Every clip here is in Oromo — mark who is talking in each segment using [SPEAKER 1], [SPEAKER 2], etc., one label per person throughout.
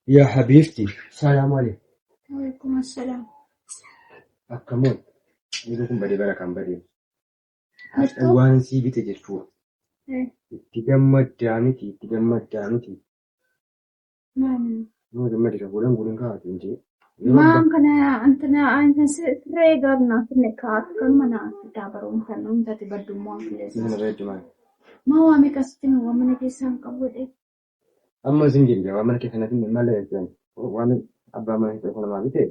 [SPEAKER 1] Yaa habiibti, salaamu alaikum.
[SPEAKER 2] Waalaikum assalaam.
[SPEAKER 1] Akkamoo yeroo kun badee bara kan badee. Har'a
[SPEAKER 2] Murtoo?
[SPEAKER 1] waan sii bite jechuudha. Itti gammaddaa miti, itti gammaddaa miti.
[SPEAKER 2] Maal?
[SPEAKER 1] Nama gammade kan fuudhan guurin kaa'atu hin jee. Yeroo
[SPEAKER 2] Maan kana antana antan siree gaabnaa finne kaa'atu kan mana fidaa baruun kan uumtate baddummaa
[SPEAKER 1] mana
[SPEAKER 2] qilleensas.
[SPEAKER 1] bareeddu maal?
[SPEAKER 2] Maa waa meeqa sitti hima waan mana keessaa hin qabu jedhee.
[SPEAKER 1] Amma isin jedhe waan mana keessa natti maal jechuun waan abbaa mana keessa namaa bite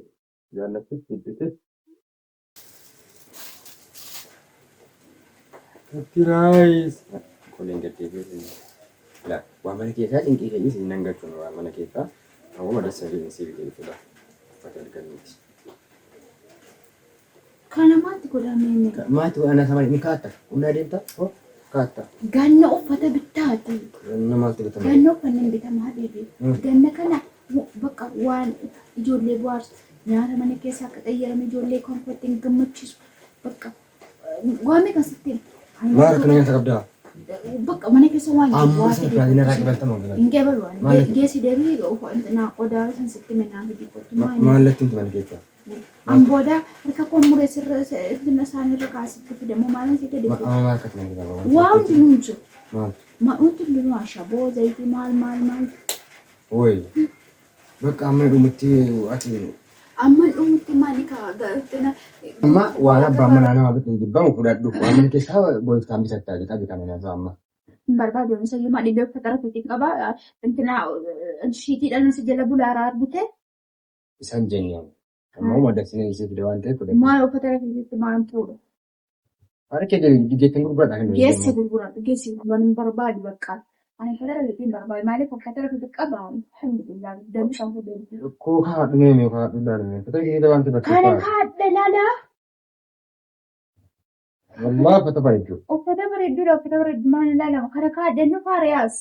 [SPEAKER 1] jaallattis jibbitis. Surprise! Qoleen gaddeebi'ee La waan mana keessaa cinqii keenya isin nan galchuun waan mana keessaa hawwa dassa fi si bite jechuudha. Uffata argannuuti.
[SPEAKER 2] Kana maaltu godhamee mee?
[SPEAKER 1] Maati waan ana samari ni kaatta. Qullaa deemta? Hoo kaatta.
[SPEAKER 2] Ganna uffata bittaati.
[SPEAKER 1] Ganna maaltu bitama?
[SPEAKER 2] Ganna uffanni hin bitamaa habiibi. Ganna kana bakka waan ijoollee bohaarsu nyaata mana keessaa akka qayyarame ijoollee komfortiin gammachiisu bakka waan meeqa sitti hima.
[SPEAKER 1] Maal akkana nyaata qabdaa?
[SPEAKER 2] Bakka mana keessa waan jiru
[SPEAKER 1] Amma
[SPEAKER 2] waa
[SPEAKER 1] sana
[SPEAKER 2] fide
[SPEAKER 1] piraatiin irraa qabaltama galan.
[SPEAKER 2] Hin qabalu ani.
[SPEAKER 1] Maal?
[SPEAKER 2] Geessi deebii naa qodaa san sitti minaa fidi kottu maal?
[SPEAKER 1] Maal latti himtu mana keessaa?
[SPEAKER 2] An booda harka koo muree sirra sirna isaanii irra kaasitti fidamoo maalan sitti
[SPEAKER 1] Ma
[SPEAKER 2] deebi.
[SPEAKER 1] amma maal akkati mana keessaa?
[SPEAKER 2] Waa hundinuu hin jiru.
[SPEAKER 1] Maal?
[SPEAKER 2] Ma wanti hundinuu ashaboo zayitii maal maal maal.
[SPEAKER 1] Woy. Bakka amma dhumutti ati
[SPEAKER 2] Amma dhumutti maali kaa gatina.
[SPEAKER 1] amma waan abbaan manaa nama bitu hin jibbamu fudhadhu. Waan mana keessaa boyiftaan bitattaa jedha qabi kana nyaata amma.
[SPEAKER 2] Hin barbaadu isa iyyuu maa dhibee uffata rafiitiin qaba. Intina shiitiidhaan si jala bulaaraa argite.
[SPEAKER 1] Isan jennaan. Amma uma dassinee isii fide waan ta'eef fudhadhu.
[SPEAKER 2] Maal uffata rafiitiitti maal fuudha?
[SPEAKER 1] Harka geettan gurguradha kan
[SPEAKER 2] Geessi gurguradhu geessi gurguran hin barbaadu bakka. Ani uffata rafiitii hin barbaadu maaliif uffata rafiitii qaba alhamdulillah dambi kan fuudhee.
[SPEAKER 1] Koo kaadhu mee mee kaadhu ilaalu. Uffata keessa wanti
[SPEAKER 2] Kana
[SPEAKER 1] bakka.
[SPEAKER 2] kaadhe lala.
[SPEAKER 1] Wallah uffata bareedduu.
[SPEAKER 2] Uffata bareedduudha uffata bareeddu maal ilaalama kana kaadhe nu faariyaas.